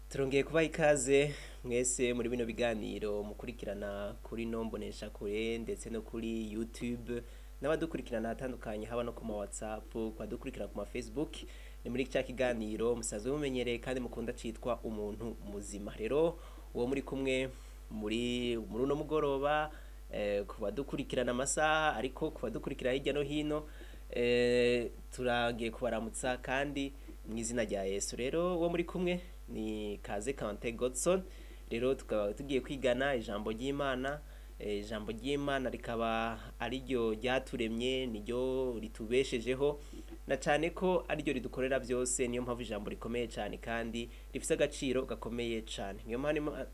Turongeye kubaha ikaze mwese muri bino biganiro mukurikirana kuri no mbonesha kure ndetse no kuri YouTube n'abadukurikirana ahatandukanye, haba no ku ma WhatsApp, kubadukurikirana ku ma Facebook. Ni muri cya kiganiro musanzwe mumenyereye kandi mukunda citwa Umuntu Muzima. Rero uwo muri kumwe muri uno mugoroba, kubadukurikirana amasaha, ariko kubadukurikira hirya no hino, turagiye kubaramutsa kandi mu izina rya Yesu. Rero uwo muri kumwe ni Kaze Kante Godson. Rero tukaba tugiye kwigana ijambo ry'Imana. Ijambo ry'Imana rikaba ariryo ryaturemye, niryo ritubeshejeho, na cyane ko ariryo ridukorera byose. Niyo mpamvu ijambo rikomeye cyane kandi rifite agaciro gakomeye cyane.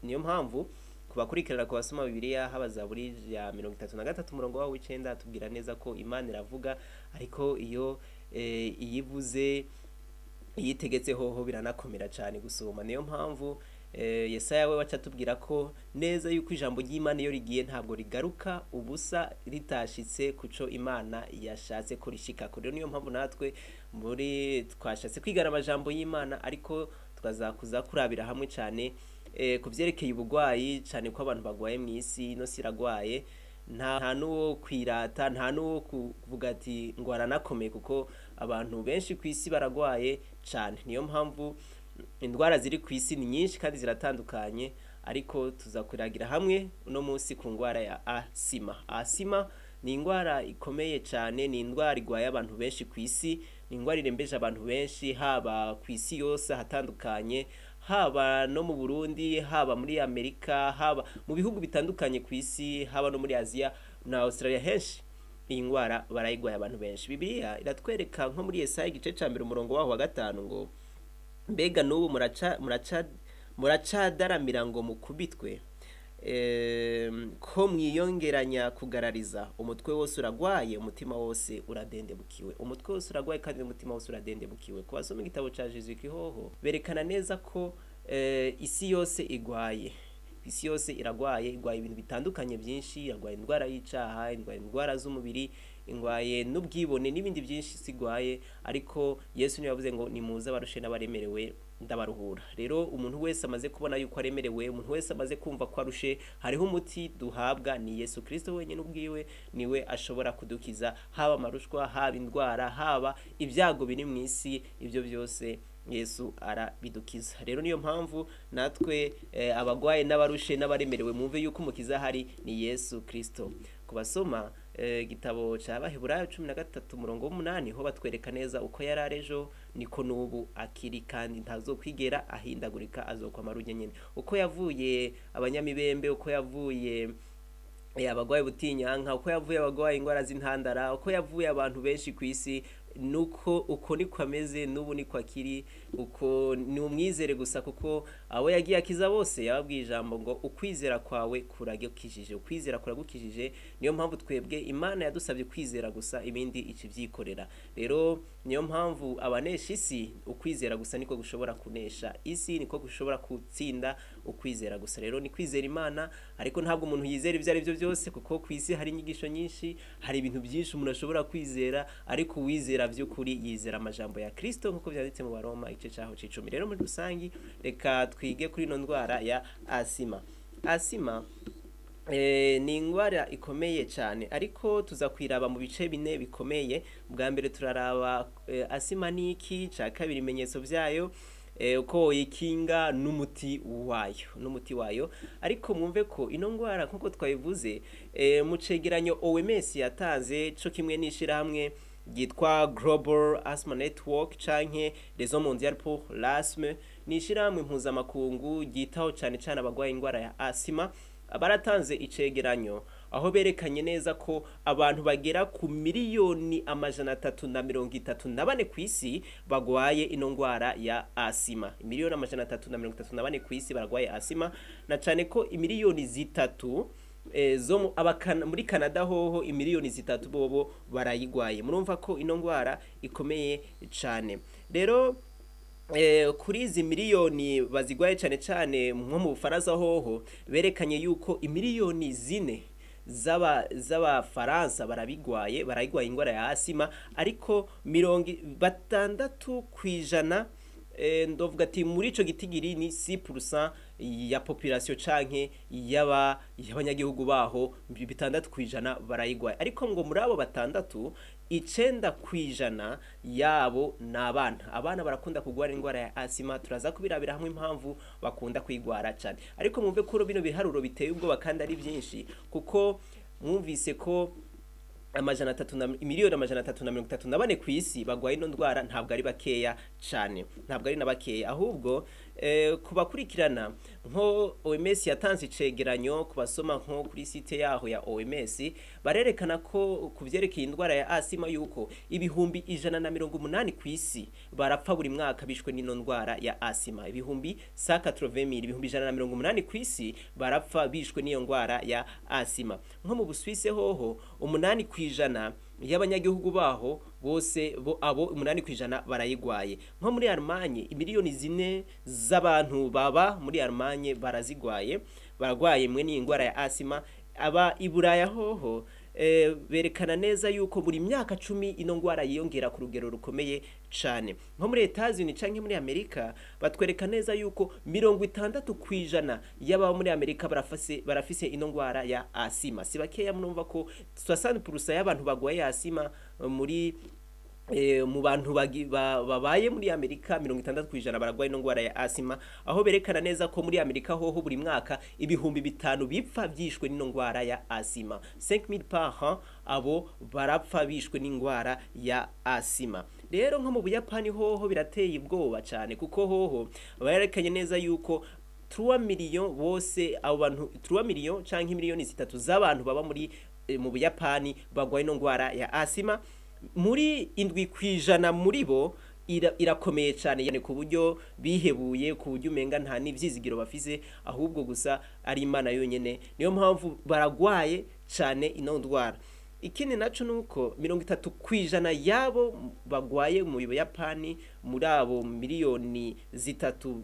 Niyo mpamvu kubakurikirana, ku basoma Bibiliya, haba Zaburi ya 33 umurongo wawo w'9, tubwira neza ko Imana iravuga, ariko iyo iyivuze, iyitegetse hoho biranakomera cyane gusoma. Niyo mpamvu Yesaya we waca tubwira ko neza yuko ijambo ry'Imana iyo rigiye ntabwo rigaruka ubusa ritashitse kuco Imana yashatse ko rishika. Rero niyo mpamvu natwe muri twashatse kwigana amajambo y'Imana, ariko tukazakuza kurabira hamwe cyane ku vyerekeye ubugwayi, cyane ko abantu bagwaye mu isi ino si iragwaye. Nta n'uwo kwirata, nta n'uwo kuvuga ati ngo aranakomeye, kuko abantu benshi ku isi baragwaye cyane. Niyo mpamvu indwara ziri ku isi ni nyinshi kandi ziratandukanye, ariko tuzakuragira hamwe uno munsi ku ndwara ya asima. Asima ni indwara ikomeye cyane, ni indwara igwaye abantu benshi ku isi, ni indwara irembeje abantu benshi, haba ku isi yose ahatandukanye, haba no mu Burundi, haba muri Amerika, haba mu bihugu bitandukanye ku isi, haba no muri Aziya na Australia. Henshi iyi ndwara barayigwaye abantu benshi. Bibiliya iratwereka nko muri Yesaya igice ca 1 umurongo waho wa 5 ngo: mbega n'ubu muracadaramira ngo mukubitwe, ko mwiyongeranya kugarariza? Umutwe wose uragwaye, umutima wose uradendebukiwe. Umutwe wose uragwaye kandi umutima wose uradendebukiwe. Ku basoma igitabo ca Jésus Kihoho berekana neza ko isi yose igwaye, isi yose iragwaye, igwaye ibintu bitandukanye byinshi. Iragwaye indwara y'icaha, indwara indwara z'umubiri, ingwaye n'ubwibone n'ibindi byinshi sigwaye. Ariko Yesu niwe yavuze ngo: nimuze abarushe n'abaremerewe, ndabaruhura. Rero umuntu wese amaze kubona yuko aremerewe, umuntu wese amaze kumva ko arushe, hariho umuti duhabwa, ni Yesu Kristo wenyine ubwiwe, niwe ashobora kudukiza, haba amarushwa, haba indwara, haba ibyago biri mu isi, ibyo byose Yesu arabidukiza. Rero niyo mpamvu natwe abagwaye n'abarushe n'abaremerewe, mwumve yuko umukiza hari ni Yesu Kristo. Kubasoma igitabo ca Abaheburayo 13 umurongo w'8, ho batwereka neza uko yari arejo niko n'ubu akiri, kandi ntazokwigera ahindagurika, azokwamara urya nyene. Uko yavuye abanyamibembe, uko yavuye abagwaye butinyanka, uko yavuye abagwaye indwara z'intandara, uko yavuye abantu benshi ku isi, nuko uko niko ameze n'ubu niko akiri. Uko ni umwizere gusa, kuko abo yagiye akiza bose yababwiye ijambo ngo: ukwizera kwawe kuragukijije, ukwizera kuragukijije. Niyo mpamvu twebwe Imana yadusabye kwizera gusa, ibindi ikivyikorera. Rero niyo mpamvu abanesha isi, ukwizera gusa niko gushobora kunesha isi, niko gushobora gutsinda, ukwizera gusa. Rero ni kwizera Imana, ariko ntabwo umuntu yizera ibyo ari byo byose, kuko ku isi hari inyigisho nyinshi, hari ibintu byinshi umuntu ashobora kwizera, ariko uwizera by'ukuri yizera amajambo ya Kristo nkuko byanditse mu Baroma igice cyaho c'icumi. Rero muri rusangi reka twige kuri ino ndwara ya asima. Asima ni indwara ikomeye cyane, ariko tuza kwiraba mu bice bine bikomeye. Bwa mbere turaraba asima niki, ca kabiri ibimenyetso byayo, uko yikinga n'umuti wayo. Ariko mwumve ko ino ndwara, nkuko twabivuze, mu cegeranyo OMS yatanze co kimwe n'ishirahamwe ryitwa Global Asthma Network canke Réseau Mondial pour l'Asthme, ni ishirahamwe mpuzamakungu ryitaho cane cane abagwaye indwara ya asima, baratanze icegeranyo aho berekanye neza ko abantu bagera ku 334,000,000 ku isi bagwaye ino ndwara ya asima. 334,000,000 ku isi baragwaye asima, na cane ko 3 miliyoni zo muri Canada hoho 3 miliyoni bobo barayigwaye. Murumva ko ino ndwara ikomeye cane. Rero kuri izi miliyoni bazigwaye, cane cane nko mu Bufaransa hoho berekanye yuko 4 miliyoni z'abafaransa barabigwaye, barayigwaye ingwara ya asima, ariko 60% Ndovuga ati muri ico gitigiri ni 6% ya population canke yaba y'abanyagihugu baho, 6% barayigwaye. Ariko ngo muri abo 6, 9% yabo ni abana. Abana barakunda kugwara indwara ya asima. Turaza kubirabira hamwe impamvu bakunda kwigwara cyane. Ariko mwumve ko bino biharuro biteye ubwoba kandi ari byinshi, kuko mwumvise ko 300 na miliyoni 334 ku isi bagwaye ino ndwara. Ntabwo ari bakeya cyane, ntabwo ari na bakeya. Ahubwo kubakurikirana nko OMS yatanze icegeranyo, kubasoma nko kuri site yaho ya OMS, barerekana ko kuvyerekeye indwara ya asima yuko 180,000 ku isi barapfa buri mwaka bishwe n'ino ndwara ya asima. 180,000, 180,000 ku isi barapfa bishwe n'iyo ndwara ya asima. Nko mu Busuwisi hoho, 8% y'abanyagihugu baho bose bo, abo 8% barayigwaye. Nko muri Allemagne, 4 miliyoni z'abantu baba muri Allemagne barazigwaye, baragwaye mwe n'iyi ndwara ya asima. Aba i Buraya hoho berekana neza yuko buri myaka 10 ino ndwara yiyongera ku rugero rukomeye cane. Nko muri Etats-Unis canke muri Amerika, batwereka neza yuko 60% y'ababa muri Amerika barafise ino ndwara ya asima. Si bakeya. Murumva ko 60% y'abantu bagwaye asima muri mu bantu babaye muri Amerika, 60% baragwaye ino ndwara ya asima, aho berekana neza ko muri Amerika hoho buri mwaka 5000 bipfa byishwe n'ino ndwara ya asima. 5000 par an, abo barapfa bishwe n'indwara ya asima. Rero nko mu Buyapani hoho birateye ubwoba cyane, kuko hoho barerekanye neza yuko 3 millions bose, abo bantu 3 millions canke 3 miliyoni z'abantu baba muri mu Buyapani bagwaye ino ndwara ya asima. Muri 7% muri bo irakomeye cyane, yani ku buryo bihebuye, ku buryo umenga nta n'ivyizigiro bafise, ahubwo gusa ari Imana yonyene. Niyo mpamvu baragwaye cyane ino ndwara. Ikindi naco nuko 30% yabo bagwaye mu Buyapani, muri abo 3 miliyoni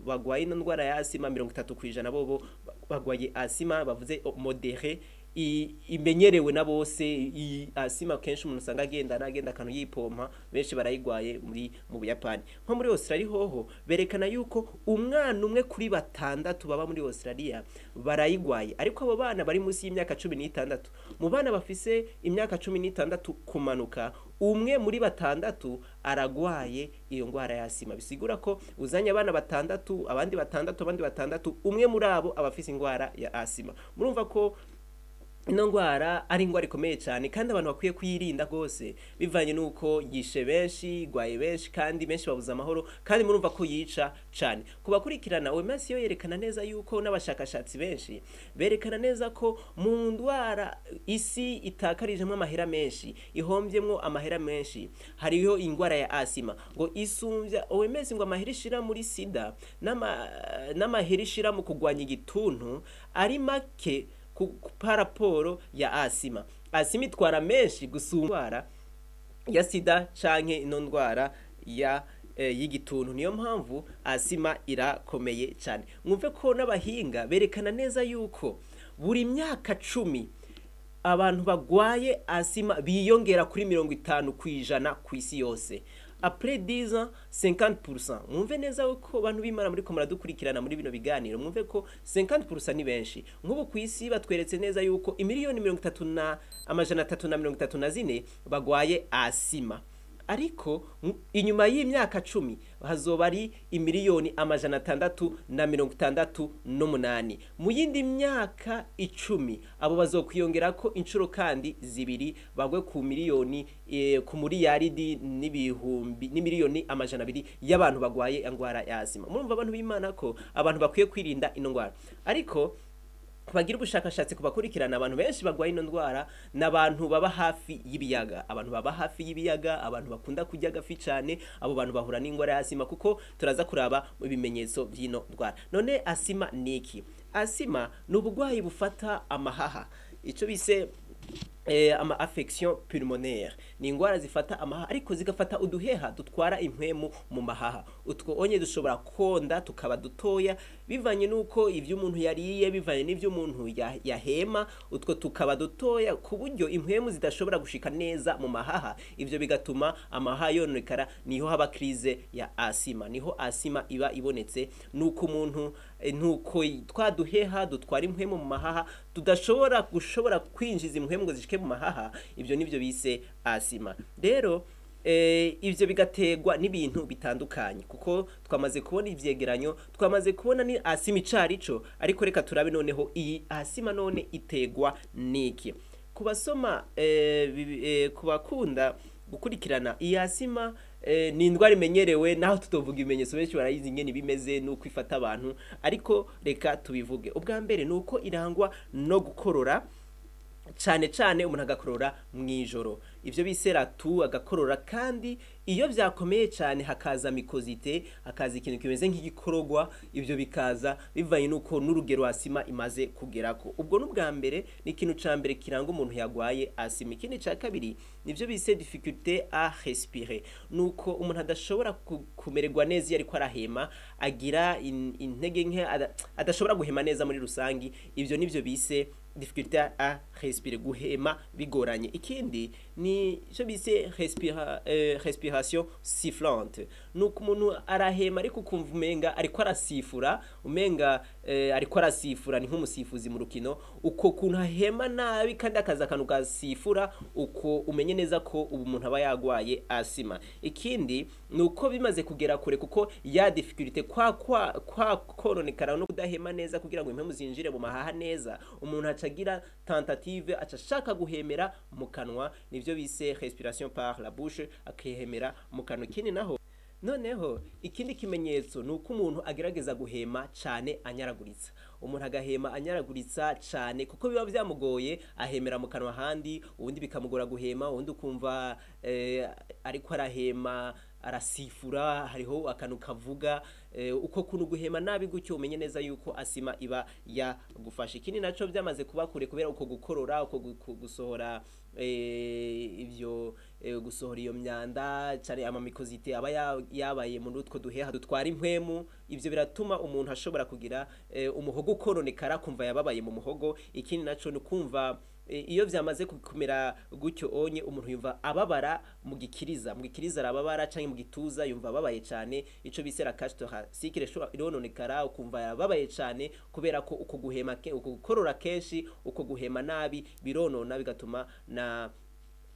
bagwaye ino ndwara ya asima, 30% bobo bagwaye asima bavuze modérée, imenyerewe na bose. Asima kenshi umuntu usanga agenda nagenda akantu yipompa, benshi barayigwaye muri mu Buyapani. Nko muri Australia hoho berekana yuko umwana umwe kuri batandatu baba muri Australia barayigwaye, ariko abo bana bari munsi y'imyaka 16. Mu bana bafise imyaka 16 kumanuka, umwe muri batandatu aragwaye iyo ngwara ya asima. Bisigura ko uzanye abana batandatu, abandi batandatu, abandi batandatu, umwe muri abo aba afise ingwara ya asima. Murumva ko ino ndwara ari ingwara ikomeye cyane, kandi abantu bakwiye kuyirinda rwose, bivanye n'uko yishe benshi, igwaye benshi, kandi benshi babuze amahoro, kandi murumva ko yica cyane. Kubakurikirana OMS yo yerekana neza yuko n'abashakashatsi benshi berekana neza ko mu ndwara isi itakarijemo amahera menshi, ihombyemwo amahera menshi, hariho ingwara ya asima. Ngo isumbya OMS ngo amahera ishira muri sida n'amahera ishira mu kugwanya igituntu ari make ku par rapport ya asima. Asima itwara menshi gusumba indwara ya sida canke ino ndwara ya y'igituntu. Niyo mpamvu asima irakomeye cyane. Mwumve ko n'abahinga berekana neza yuko buri myaka 10 abantu bagwaye asima biyongera kuri 50% ku isi yose. Après 10 ans, 50%. Mwumve neza ko abantu b'Imana muri ko muradukurikirana muri bino biganiro, mwumve ko 50% ni benshi. Nk'ubu ku isi batweretse neza yuko imiliyoni 30 na 334 bagwaye asima, ariko inyuma y'imyaka 10 hazoba ari imiliyoni 668. Mu yindi myaka 10 abo bazokwiyongera ko inshuro kandi zibiri, bagwe ku miliyoni ku muriyaridi n'ibihumbi n'imiliyoni 200 y'abantu bagwaye ingwara ya asima. Murumva, abantu b'Imana, ko abantu bakwiye kwirinda ino ngwara. Ariko bagira ubushakashatsi kubakurikirana, abantu benshi bagwaye ino ndwara n'abantu baba hafi y'ibiyaga. Abantu baba hafi y'ibiyaga, abantu bakunda kurya agafi cyane, abo bantu bahura n'indwara ya asima, kuko turaza kuraba mu bimenyetso by'ino ndwara. None asima ni iki? Asima ni uburwayi bufata amahaha, icyo bise Ama affection pulmonaire ni ingwara zifata amahaha, ariko zigafata uduheha dutwara impwemu mu mahaha. Utwo onye dushobora konda tukaba dutoya bivanye nuko ivyo umuntu yariye, bivanye n'ivyo umuntu yahema, utwo tukaba dutoya ku buryo impwemu zidashobora gushika neza mu mahaha. Ivyo bigatuma amahaha yononekara, niho haba crise ya asima, niho asima iba ibonetse, nuko umuntu nuko twa duheha dutwara impwemu mu mahaha tudashobora gushobora kwinjiza impwemu ngo zishike mu mahaha. Ivyo nivyo bise asima. Rero ivyo bigaterwa n'ibintu bitandukanye, kuko twamaze kubona ivyegeranyo, twamaze kubona ni asima icarico, ariko reka turabe noneho iyi asima none itegwa niki. Kubasoma kubakunda gukurikirana iyi asima, ni indwara imenyerewe, naho tutovuga ibimenyetso, benshi barayizi ingene bimeze nuko ifata abantu, ariko reka tubivuge. Ubwa mbere nuko irangwa no gukorora cane cane, umuntu agakorora mw'ijoro, ivyo bise la toux, agakorora. Kandi iyo vyakomeye cane hakaza mucosité, hakaza ikintu kimeze nk'igikororwa. Ivyo bikaza bivanye nuko n'urugero asima imaze kugerako. Ubwo n'ubwa mbere, ni ikintu ca mbere kiranga umuntu yagwaye asima. Ikindi ca kabiri nivyo bise difficulté à respirer, nuko umuntu adashobora kumererwa neza iyo ariko arahema, agira intege nke, adashobora guhema neza muri rusangi. Ivyo nivyo bise difficulté à respirer, guhema bigoranye. Ikindi ni ico bise respiration sifflante, nuko umuntu arahema ariko ukumva umenga ariko arasifura, umenga ariko arasifura, ni nk'umusifuzi mu rukino. Uko kuntu ahema nabi kandi akaza akantu gasifura, uko umenye neza ko ubu umuntu aba yagwaye asima. Ikindi ni uko bimaze kugera kure, kuko ya difficulté kwa kononekara no kudahema neza kugira ngo impemu zinjire mu mahaha neza, umuntu aca agira tentative, aca ashaka guhemera mu kanwa, nivyo bise respiration par la bouche, akihemera mu kanwa. Ikindi naho noneho, ikindi kimenyetso ni uko umuntu agerageza guhema cane anyaraguritsa, umuntu agahema anyaraguritsa cane kuko biba vyamugoye, ahemera mu kanwa ahandi, ubundi bikamugora guhema, ubundi ukumva ariko arahema arasifura, hariho akantu kavuga. Uko kuntu guhema nabi gutyo, umenye neza yuko asima iba yagufashe. Ikindi naco, byamaze kuba kure kubera uko gukorora, uko gusohora ivyo gusohora iyo myanda cyane, ama mucosité aba yabaye muri utwo duheha dutwara impwemu, ivyo biratuma umuntu ashobora kugira umuhogo ukononekara, kumva yababaye mu muhogo. Ikindi naco ni kumva iyo vyamaze kumera gutyo onye, umuntu yumva ababara mu gikiriza, mu gikiriza arababara, canke mu gituza yumva ababaye cane, ico bise la cage thoracique irononekara, ukumva yababaye cane kubera ko uko guhema uko gukorora kenshi, uko guhema nabi bironona, bigatuma na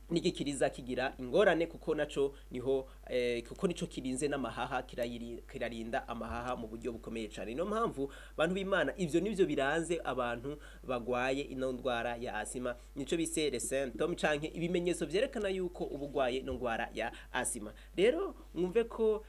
n'igikiriza kigira ingorane, kuko naco niho kuko nico kirinze n'amahaha, kirarinda amahaha mu buryo bukomeye cyane. Niyo mpamvu, bantu b'Imana, ivyo nivyo biranze abantu bagwaye ino ndwara ya asima, nico bise les symptômes canke ibimenyetso vyerekana yuko uba ugwaye ino ndwara ya asima. Rero mwumve ko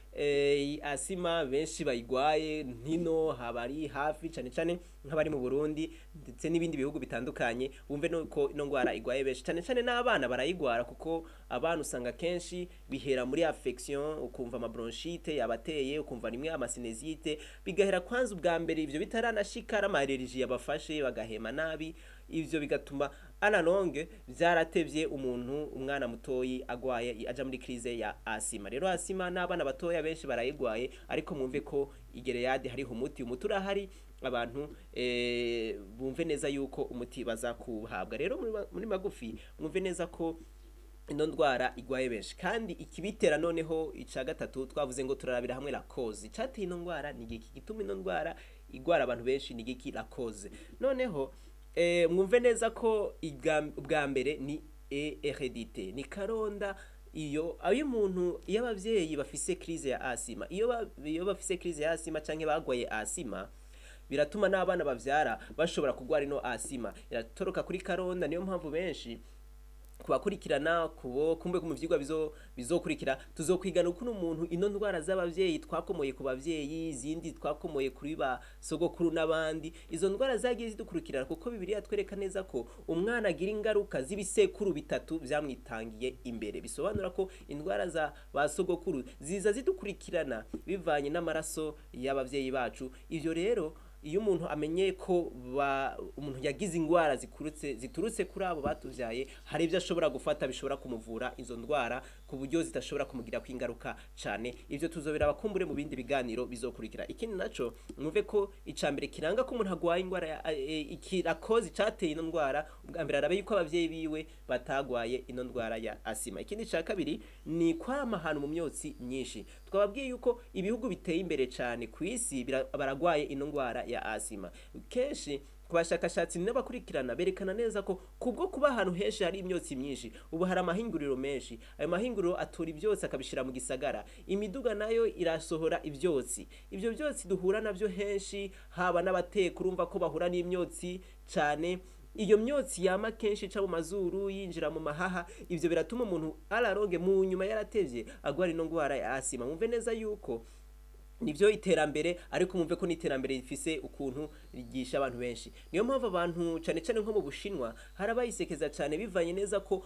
asima benshi bayigwaye ntino habari hafi, cane cane nk'abari mu Burundi ndetse n'ibindi bihugu bitandukanye, bumve nuko ino ndwara igwaye benshi, cane cane n'abana barayigwara, kuko abana usanga kenshi bihera muri affection, ukumva ama bronchite yabateye, ukumva rimwe ama sinusite, bigahera kwanza ubwa mbere ivyo bitaranashika ari ama allergie yabafashe, bagahema nabi. Ivyo bigatuma à la longue vyaratevye umuntu, umwana mutoyi agwaye, aja muri crise ya asima. Rero asima n'abana batoya benshi barayigwaye, ariko mwumve ko igereyade hariho umuti, umuti urahari, abantu bumve neza yuko umuti baza kuhabwa. Rero muri magufi, mwumve neza ko ino ndwara igwaye benshi. Kandi ikibitera noneho, ica gatatu twavuze ngo turarabira hamwe la cause, icateye ino ndwara ni igiki, gituma ino ndwara igwara abantu benshi ni igiki, la cause. Noneho mwumve neza ko ubwa mbere ni hérédité, ni karonda. Iyo ayo umuntu, iyo abavyeyi bafise crise ya asima, iyo bafise crise ya asima canke bagwaye asima, biratuma n'abana bavyara bashobora kugwara ino asima, iratoroka kuri karonda. Niyo mpamvu benshi kubakurikirana kubo kumbe mu vyigwa bizokurikira tuzokwigana ukuntu umuntu ino ndwara z'abavyeyi twakomoye ku bavyeyi, izindi twakomoye kuri ba sogokuru n'abandi, izo ndwara zagiye zidukurikirana, kuko Bibiliya twereka neza ko umwana agira ingaruka z'ibisekuru bitatu vyamwitangiye imbere. Bisobanura ko indwara za ba sogokuru ziza zidukurikirana bivanye n'amaraso y'abavyeyi bacu. Ivyo rero Iyo umuntu amenye ko umuntu yagize ingwara ziturutse kuri abo batuvyaye, hari ibyo ashobora gufata bishobora kumuvura izo ndwara ku buryo zidashobora kumugira kwingaruka cyane. Ivyo tuzobera abakumbure mu bindi biganiro bizokurikira. Ikindi naco, mwumve ko icambere kiranga ko umuntu agwaye ingwara ikirakoze cateye ino ndwara, ubwa mbere arabe yuko abavyeyi biwe batagwaye ino ndwara ya asima. Ikindi ca kabiri ni kwama ahantu mu myotsi myinshi. Twababwiye yuko ibihugu biteye imbere cyane ku isi baragwaye ino ndwara ya asima. Kenshi ku bashakashatsi n'abakurikirana berekana neza ko kubwo kuba ahantu henshi hari imyotsi myinshi, ubu hari amahinguriro menshi, ayo mahinguriro atura ibyotsi akabishira mu gisagara, imiduga nayo irasohora ibyotsi, ibyo byotsi duhura navyo henshi, haba n'abateka urumva ko bahura n'imyotsi cyane. Iyo myotsi yama kenshi ica mu mazuru yinjira mu mahaha, ivyo biratuma umuntu araroge mu nyuma yaratevye agwara ino ndwara ya asima. Mwumve neza yuko nivyo iterambere, ariko mwumve ko n'iterambere rifise ukuntu rigisha abantu benshi. Niyo mpamvu abantu cyane cyane nko mu Bushinwa harabayisekeza cyane, bivanye neza ko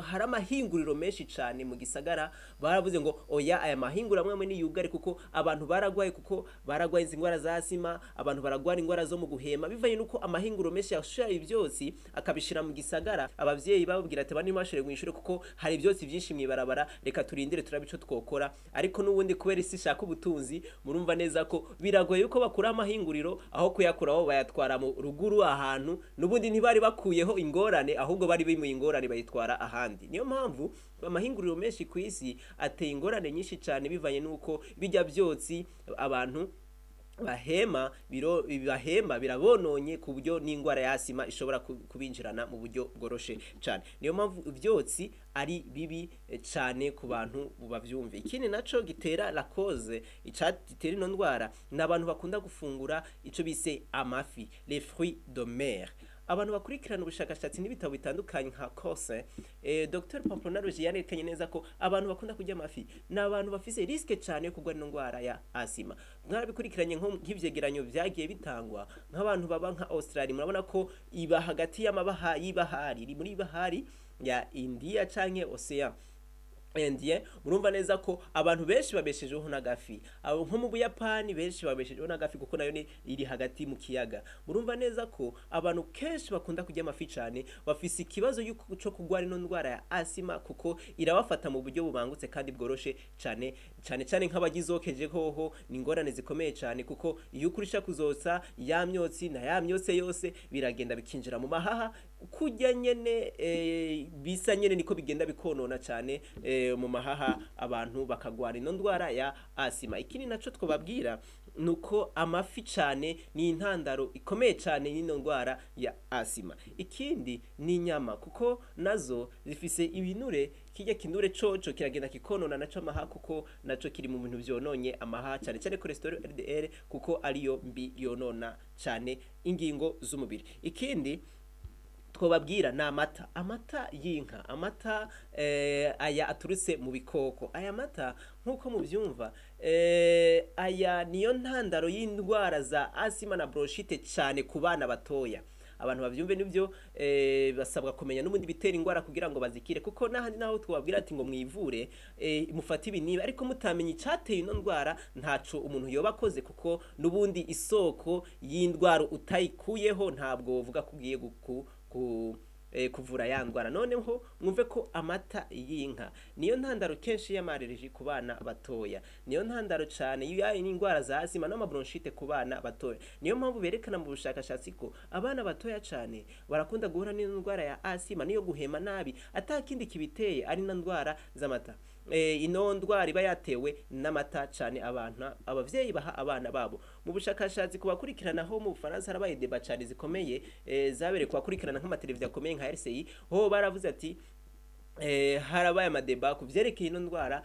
hari amahinguriro menshi cyane mu gisagara. Baravuze ngo oya, aya mahinguriro amwe ni yugare kuko abantu baragwaye, kuko baragwaye izi ndwara za asima, abantu baragwara indwara zo mu guhema, bivanye nuko amahinguriro menshi yashoye ibyotsi akabishira mu gisagara. Abavyeyi bababwira ati bani mwashure mu ishure kuko hari ibyotsi byinshi mwibarabara, reka turindire turabe ico twokora. Ariko n'ubundi kubera isi ishaka ubutunzi, murumva neza ko biragoye yuko bakura amahinguriro, aho kuyakuraho bayatwara mu ruguru ahantu n'ubundi ntibari bakuyeho ingorane, ahubwo bari bimuye ingorane bayitwara ahandi. Niyo mpamvu amahinguriro menshi ku isi ateye ingorane nyinshi cyane, bivanye nuko bijya byotsi abantu bahema bahema birabononye ku buryo n'ingwara ya asima ishobora kubinjirana mu buryo bworoshe cyane. Niyo mpamvu ibyotsi ari bibi cyane ku bantu bavyumve. Ikindi naco gitera la cause icatera ino ndwara ni abantu bakunda gufungura ico bise amafi, les fruits de mer. Abantu bakurikirana ubushakashatsi n'ibitabo bitandukanye nka Cose, Dr Pamplona-Roger yarerekanye neza ko abantu bakunda kurya amafi ni abantu bafise risque cyane yo kurwara ino ndwara ya asima. Mwarabikurikiranye nk'ivyegeranyo vyagiye bitangwa nk'abantu baba nka Australia, murabona ko iba hagati y'amabaha y'ibahari, iri muri bahari ya India canke Ocean Indien. Murumva neza ko abantu benshi babeshejeho n'agafi. Abo nko mu Buyapani benshi babeshejeho n'agafi kuko nayo ni iri hagati mu kiyaga. Murumva neza ko abantu kenshi bakunda kurya amafi cyane bafise ikibazo cyo kugwara ino ndwara ya asima, kuko irabafata mu buryo bubangutse kandi bworoshe cyane, cyane cyane nk'abagizokeje hoho ni ingorane zikomeye cyane, kuko iyo ukurisha kuzotsa ya myotsi na ya myotse yose biragenda bikinjira mu mahaha, kurya nyene bisa nyene niko bigenda bikonona cyane mu mahaha, abantu bakagwara ino ndwara ya asima. Ikindi naco twababwira nuko amafi cyane ni intandaro ikomeye cyane y'ino ndwara ya asima. Ikindi ni inyama, kuko nazo zifise ibinure, kijya kinure coco kiragenda kikonona naco amaha, kuko naco kiri mu bintu vyononye amaha cyane cyane cholesterol LDL, kuko ariyo mbi yonona cyane ingingo z'umubiri. Ikindi twababwira ni amata, amata y'inka, amata aya aturutse mu bikoko. Aya mata nk'uko mubyumva, aya niyo ntandaro y'indwara za asima na bronchite cyane ku bana batoya. Abantu bavyumve nivyo, basabwa kumenya n'ubundi bitera ingwara kugira ngo bazikire, kuko n'ahandi naho twababwira ati ngo mwivure, mufate ibi niba ariko mutamenye icateye ino ndwara ntaco umuntu yoba akoze, kuko n'ubundi isoko y'indwara utayikuyeho ntabwo wovuga ko ugiye kuvura ya ndwara. Noneho mwumve ko amata y'inka niyo ntandaro kenshi y'amareriji ku bana batoya, niyo ntandaro cyane y'indwara za asima n'amabronchite ku bana batoya. Niyo mpamvu berekana mu bushakashatsi ko abana batoya cyane barakunda guhura n'indwara ya asima niyo guhema nabi, atakindi kibiteye ari na ndwara z'amata. Ino ndwara iba yatewe n'amata cyane abantu abavyeyi baha abana babo. Mu bushakashatsi kubakurikirana ho mu Bufaransa harabaye débat cyane zikomeye, zabereye kubakurikirana nk'amateleviziyo akomeye nka RCI, ho baravuze ati harabaye amadébats ku vyerekeye ino ndwara,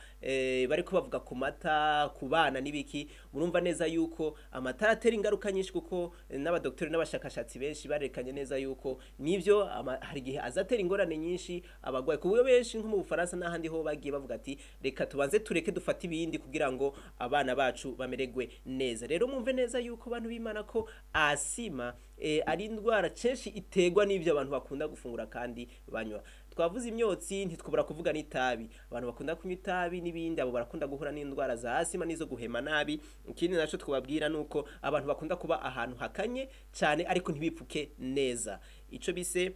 bariko bavuga ku mata ku bana n'ibiki. Murumva neza yuko amata atera ingaruka nyinshi, kuko n'abadoktori n'abashakashatsi benshi barekanye neza yuko nivyo hari igihe azatera ingorane nyinshi abagwayi, ku buryo benshi nko mu Bufaransa n'ahandi ho bagiye bavuga ati reka tubanze tureke dufate ibindi kugira ngo abana bacu bamererwe neza. Rero mwumve neza yuko bantu b'Imana ko asima ari indwara kenshi iterwa n'ivyo abantu bakunda gufungura kandi banywa. Twavuze imyotsi, ntitwubura kuvuga n'itabi. Abantu bakunda kunywa itabi n'ibindi, abo barakunda guhura n'indwara za asima n'izo guhema nabi. Ikindi naco twababwira nuko abantu bakunda kuba ahantu hakanye cyane ariko ntibipfuke neza, ico bise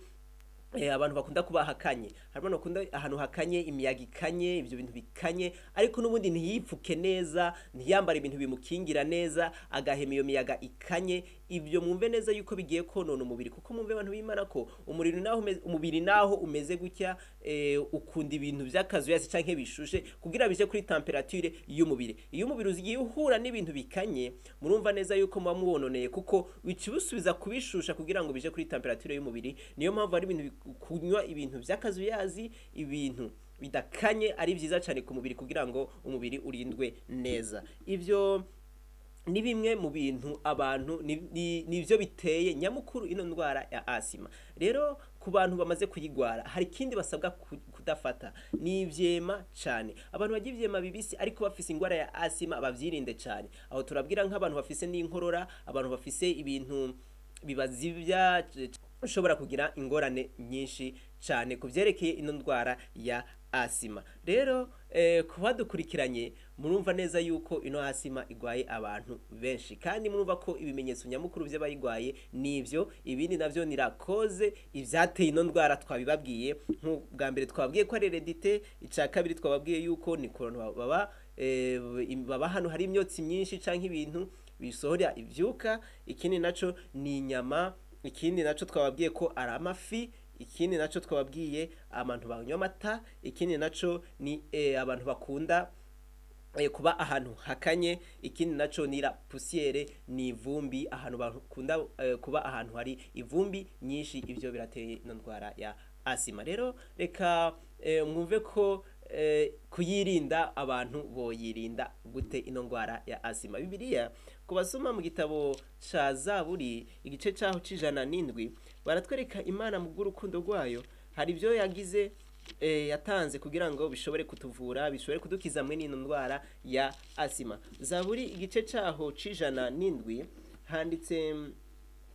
abantu bakunda kuba hakanye. Hari abantu bakunda ahantu hakanye, imiyaga ikanye, ibyo bintu bikanye, ariko n'ubundi ntiyipfuke neza, ntiyambare ibintu bimukingira neza, agahema iyo miyaga ikanye. Ibyo mwumve neza yuko bigiye konona umubiri, kuko mwumve abantu b'Imana ko umuriro naho umubiri naho umeze gutya, ukunda ibintu by'akazuyasi canke bishushe kugira bije kuri temperature y'umubiri. Iyo umubiri uzigiye uhura n'ibintu bikanye, murumva neza yuko muba muwononeye, kuko bicubusubiza kubishusha kugira ngo bije kuri temperature y'umubiri. Niyo mpamvu ari ibintu kunywa ibintu by'akazuyazi, ibintu bidakanye ari byiza cyane ku mubiri kugira ngo umubiri urindwe neza. Ibyo ni bimwe mu bintu abantu nivyo biteye nyamukuru ino ndwara ya asima. Rero ku bantu bamaze kuyigwara hari ikindi basabwa kudafata, ni ivyema cyane. Abantu bagira ivyema bibisi ariko bafise ingwara ya asima bavyirinde cyane. Aho turabwira nk'abantu bafise n'inkorora, abantu bafise ibintu bibazivya, ushobora kugira ingorane nyinshi cyane kuvyerekeye ino ndwara ya asima. Rero kubadukurikiranye murumva neza yuko ino asima igwaye abantu benshi, kandi murumva ko ibimenyetso nyamukuru by'abayigwaye nivyo. Ibindi navyo ni rakoze ivyateye ino ndwara twabibabwiye. Bwa mbere twababwiye ko ari heredite, ica kabiri twababwiye yuko ni ku baba baba hano hari imyotsi myinshi canke ibintu bisohora ivyuka. Ikindi naco ni inyama, ikindi naco twababwiye ko ari amafi, ikindi naco twababwiye abantu banywa amata, ikindi naco ni abantu bakunda kuba ahantu hakanye, ikindi naco ni la poussière, ni ivumbi, ahantu bakunda kuba ahantu hari ivumbi nyinshi. Ivyo birateye ino ndwara ya asima. Rero reka mwumve ko kuyirinda, abantu boyirinda gute ino ndwara ya asima. Bibiliya kubasoma mu gitabo ca Zaburi igice caho c'107 baratwereka Imana mu bw'urukundo rwayo hari ibyo yagize, yatanze kugira ngo bishobore kutuvura, bishobore kudukiza mwe n'ino ndwara ya asima. Zaburi igice caho c'107 handitse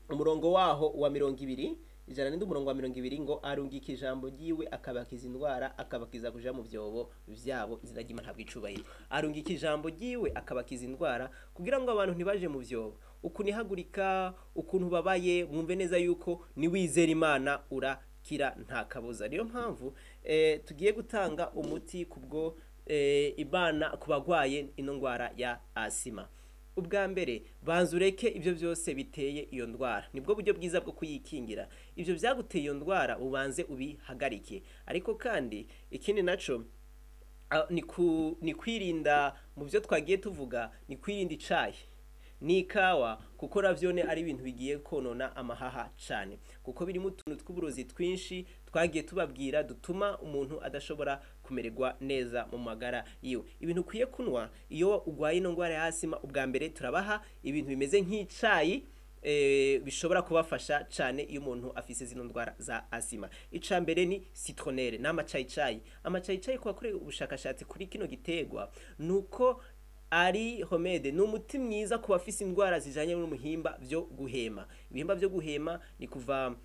umurongo waho wa 20, 107 umurongo wa 20 ngo arungika ijambo ryiwe akabakiza indwara, akabakiza kuja mu vyobo vyabo. Izina ry'Imana ntabwo icubahiro. Arungika ijambo ryiwe akabakiza indwara kugira ngo abantu ntibaje mu vyobo. Ukunihagurika, ukuntu babaye, mwumve neza yuko ni wizera Imana urakira nta kabuza. Niyo mpamvu tugiye gutanga umuti kubwo Imana kubagwaye ino ndwara ya asima. Ubwa mbere banza ureke ibyo byose biteye iyo ndwara, nibwo buryo bwiza bwo kuyikingira. Ibyo byaguteye iyo ndwara ubanze ubihagarike. Ariko kandi ikindi naco ni kwirinda mu byo twagiye tuvuga, ni kwirinda icayi n'ikawa, kuko navyone ari ibintu bigiye konona amahaha cyane, kuko birimo utuntu tw'uburozi twinshi twagiye tubabwira dutuma umuntu adashobora kumererwa neza mu magara yiwe. Ibintu ukwiye kunwa iyo ugwaye ino ndwara ya asima, ubwa mbere turabaha ibintu bimeze nk'icayi, bishobora kubafasha cyane iyo umuntu afise zino ndwara za asima. Ica mbere ni citronelle n'amacayicayi. Amacayicayi ku bakoreye ubushakashatsi kuri kino gitegwa nuko ari homede, ni umuti mwiza ku bafise indwara zijanye n'umuhimba byo guhema. Ibihimba byo guhema ni kuva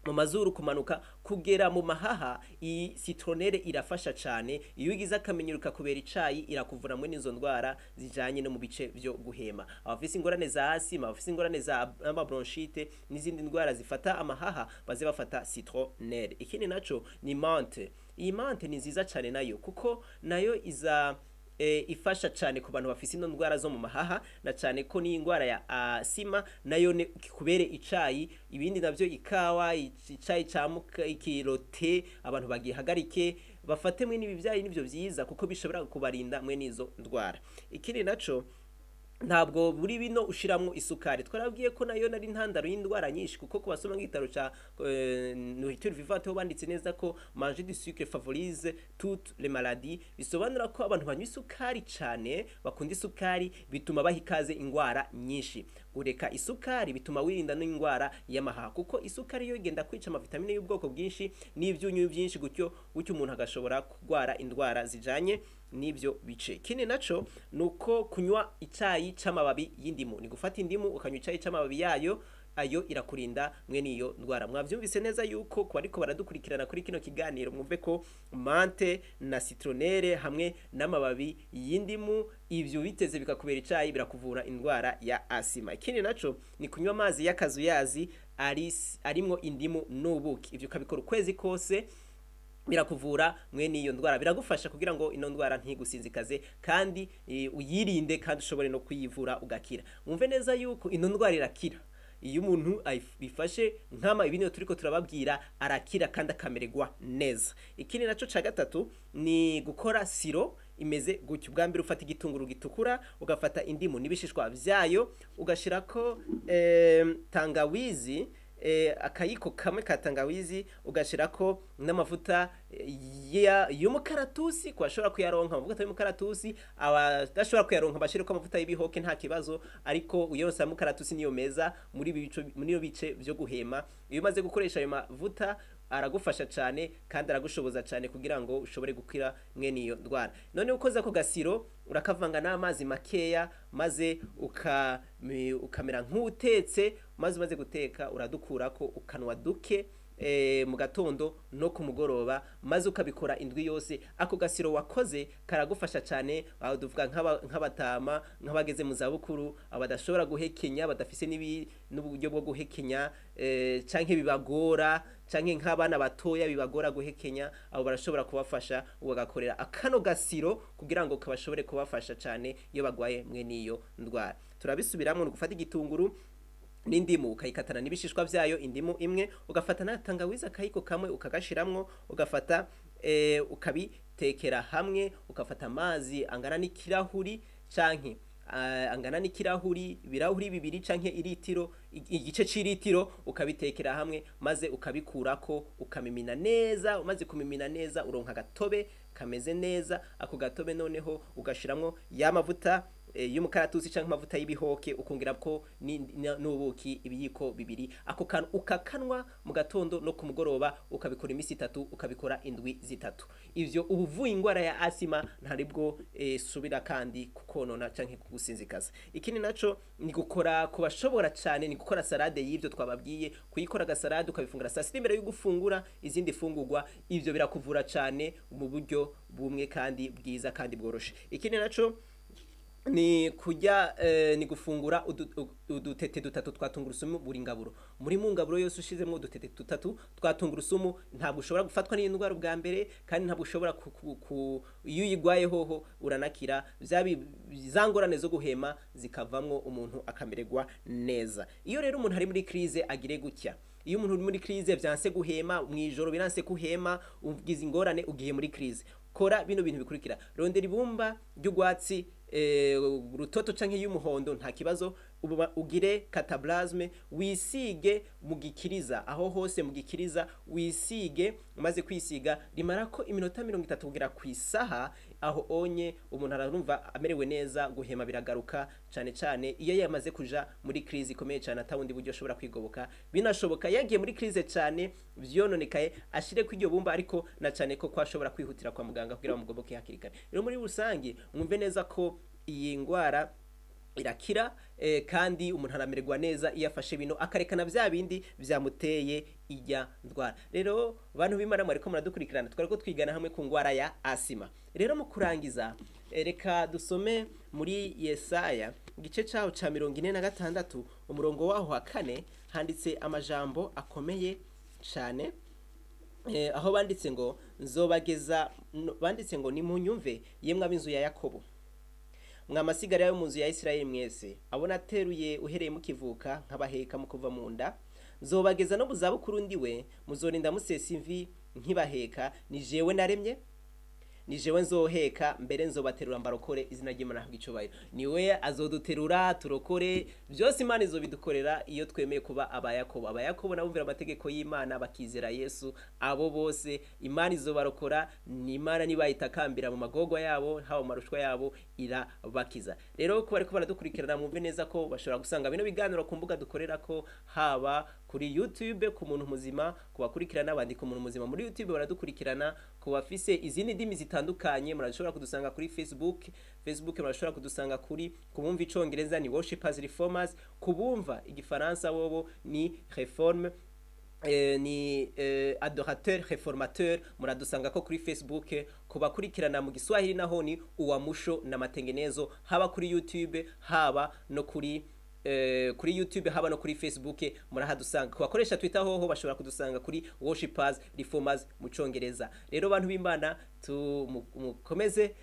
mu mazuru kumanuka kugera mu mahaha. Iyi citronelle irafasha cyane. Iyo ugize akamenyero kakubera icayi irakuvura mwe n'izo ndwara zijanye no mu bice byo guhema. Abafise ingorane za asima, abafise ingorane za amabronchite n'izindi ndwara zifata amahaha baze bafata citronelle. Ikindi naco ni menthe. Iyi menthe ni nziza cyane nayo, kuko nayo iza ifasha cyane ku bantu bafise ino ndwara zo mu mahaha, na cyane ko ni indwara ya asima nayo kubere icayi. Ibindi navyo ikawa, icayi ca ikirote, abantu bagihagarike bafate mwe n'ibi vyayi nivyo vyiza, kuko bishobora kubarinda mwe nizo ndwara. Ikindi naco ntabwo buri bino ushiramwo isukari. Twarabwiye ko nayo nari ntandaro y'indwara nyinshi, kuko kubasoma nk'igitaro ca Nourriture Vivante ho banditse neza ko manger du sucre favorise toutes les maladies. Bisobanura ko abantu banywa isukari cyane, bakunda isukari, bituma baha ikaze indwara nyinshi. Ureka isukari bituma wirinda n'indwara y'amahaha, kuko isukari yo igenda kwica amavitamine y'ubwoko bwinshi n'ivyunyu byinshi, gutyo gutyo umuntu agashobora kurwara indwara zijanye n'ibyo bice. Ikindi naco nuko kunywa icayi c'amababi y'indimu, ni gufata indimu ukanywa icayi c'amababi yayo. Ayo irakurinda mwene iyo ndwara. Mwavyumvise neza yuko ku bariko baradukurikirana kuri kino kiganiro, mwumve ko menthe na citronnelle hamwe n'amababi y'indimu, ivyo biteze bikakubera icayi, birakuvura indwara ya asima. Ikindi naco ni kunywa amazi y'akazuyazi arimwo indimu n'ubuki. Ivyo ukabikora ukwezi kose, birakuvura mwene iyo ndwara, biragufasha kugira ngo ino ndwara ntigusinzikaze kandi uyirinde, kandi ushobore no kuyivura ugakira. Mwumve neza yuko ino ndwara irakira. Iyo umuntu ayifashe nkama ibintu turiko turababwira, arakira kandi akamererwa neza. Ikindi naco ca gatatu ni gukora sirop imeze gutyo. Ubwa mbere ufata igitunguru gitukura, ugafata indimu n'ibishishwa vyayo, ugashirako tangawizi, akayiko kamwe ka tangawizi, ugashirako n'amavuta y'umukaratusi ku bashobora kuyaronka, amavuta y'umukaratusi. Abadashobora kuyaronka bashireko amavuta y'ibihoke, nta kibazo, ariko uyonsa y'umukaratusi niyo meza muri ibi bice, muri iyo bice vyo guhema. Iyo umaze gukoresha ayo mavuta, aragufasha cyane kandi aragushoboza cyane kugira ngo ushobore gukira mwene iyo ndwara. None ukoze ako gasiro, urakavanga n'amazi makeya, maze ukamera nk'utetse, maze umaze guteka uradukurako, ukanwa duke mu gatondo no ku mugoroba, maze ukabikora indwi yose. Ako gasiro wakoze karagufasha cyane. Aho tuvuga nk'abatama, nk'abageze mu zabukuru, abadashobora guhekenya, badafise n'uburyo bwo guhekenya, canke bibagora, canke nk'abana batoya bibagora guhekenya, abo barashobora kubafasha, bagakorera akano gasiro kugira ngo kabashobore kubafasha cyane iyo bagwaye mwe n'iyo ndwara. Turabisubiramwo: ni gufata igitunguru n'indimu, ukayikatana n'ibishishwa vyayo, indimu imwe, ugafata na tangawizi akayiko kamwe ukagashiramwo, ugafata ukabitekera hamwe, ugafata amazi angana n'ikirahuri canke angana n'ikirahuri, ibirahuri bibiri canke iritiro, igice c'iritiro, ukabitekera hamwe, maze ukabikurako, ukamimina neza. Umaze kumimina neza, uronka agatobe kameze neza. Ako gatobe noneho ugashiramwo ya mavuta y'umukaratusi canke amavuta y'ibihoke, ukongera ko n'ubuki ibiyiko bibiri. Ako kantu ukakanwa mu gatondo no ku mugoroba, ukabikora iminsi 3, ukabikora indwi 3. Ivyo uba uvuye ingwara ya asima, ntaribwo subira kandi kukonona canke kugusinzikaza. Ikindi naco ni gukora, ku bashobora cane, ni gukora salade y'ivyo twababwiye, kuyikora agasalade ukabifungura saa sita imbere yo gufungura izindi fungurwa. Ivyo birakuvura cane mu buryo bumwe kandi bwiza kandi bworoshe. Ikindi naco ni kurya, ni gufungura udutete dutatu twa tungurusumu buri ngaburo. Muri mu ngaburo yose ushizemo udutete dutatu twa tungurusumu, ntabwo ushobora gufatwa n'iyi ndwara ubwa mbere, kandi ntabwo ushobora iyo uyigwaye hoho uranakira, za ngorane zo guhema zikavamwo, umuntu akamererwa neza. Iyo rero umuntu ari muri crise, agire gutya: iyo umuntu uri muri crise, vyanse guhema mw'ijoro, biranse kuhema, ugize ingorane, ugiye muri crise, kora bino bintu bikurikira: rondera ibumba ry'urwatsi rutoto canke y'umuhondo, nta kibazo, ugire cataplasme, wisige mu gikiriza, aho hose mu gikiriza wisige. Umaze kwisiga, rimarako iminota 30 kugera ku isaha. Aho onye umuntu ararumva amerewe neza, guhema biragaruka, cane cane iyo yamaze kuja muri crise ikomeye cane, atawundi buryo ashobora kwigoboka. Binashoboka yagiye muri crise cane vyononekaye, ashire ku iryo bumba, ariko na cane ko kwashobora kwihutira kwa muganga kugira bamugoboke hakiri kare. Rero muri rusange mwumve neza ko iyi ngwara irakira, kandi umuntu aramererwa neza iyo afashe bino, akarekana vya bindi vyamuteye ijya ndwara. Rero bantu b'Imana mwariko muradukurikirana, twariko twigana hamwe ku ngwara ya asima. Rero mu kurangiza, reka dusome muri Yesaya igice caho ca 46, umurongo waho wa 4. Handitse amajambo akomeye cane, aho banditse ngo nzobageza banditse ngo: "Nimunyumve yemwe ab'inzu ya Yakobo, mwamasigara yo mu nzu ya Isirayeli mwese, abo nateruye uhereye mukivuka, nkabaheka mu kuva mu nda. Nzobageza no mu zabukuru ndiwe, muzorinda musesa imvi nkibaheka. Ni jewe naremye, ni jewe nzoheka, mbere nzobaterura mbarokore." Izina ry'Imana habwa icubahiro. Niwe azoduterura turokore. Byose Imana izobidukorera iyo twemeye kuba abayakobo. Abayakobo nabumvira amategeko y'Imana, bakizera Yesu, abo bose Imana izobarokora. Ni Imana nibayitakambira mu magorwa yabo, haba mu marushwa yabo, irabakiza. Rero ko bariko baradukurikirana, mwumve neza ko bashobora gusanga bino biganiro ku mbuga dukorera ko, haba kuri YouTube ku Muntu Muzima. Ku bakurikirana, bandika Umuntu Muzima muri YouTube, baradukurikirana. Ku bafise izindi ndimi zitandukanye. butandukanye. Murashobora kudusanga kuri Facebook, murashobora kudusanga kuri, kubumva icongereza ni Worshipers Reformers, kubumva igifaransa bobo ni Reforme, ni Adorateur Reformateur. Muradusanga ko kuri Facebook. Kubakurikirana mu Giswahili naho ni Uamsho na Matengenezo, haba kuri YouTube, haba no kuri YouTube, haba no kuri Facebook murahadusanga. Kubakoresha Twitter hoho bashobora kudusanga kuri Worshipers Reformers mu congereza. Rero bantu b'Imana, mukomeze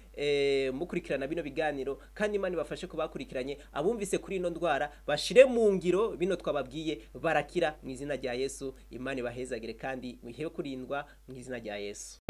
mukurikirana bino biganiro, kandi Imana ibafashe kubakurikiranye. Abumvise kuri ino ndwara bashire mu ngiro bino twababwiye, barakira mu izina rya Yesu. Imana ibahezagire kandi muhewe kurindwa mu izina rya Yesu.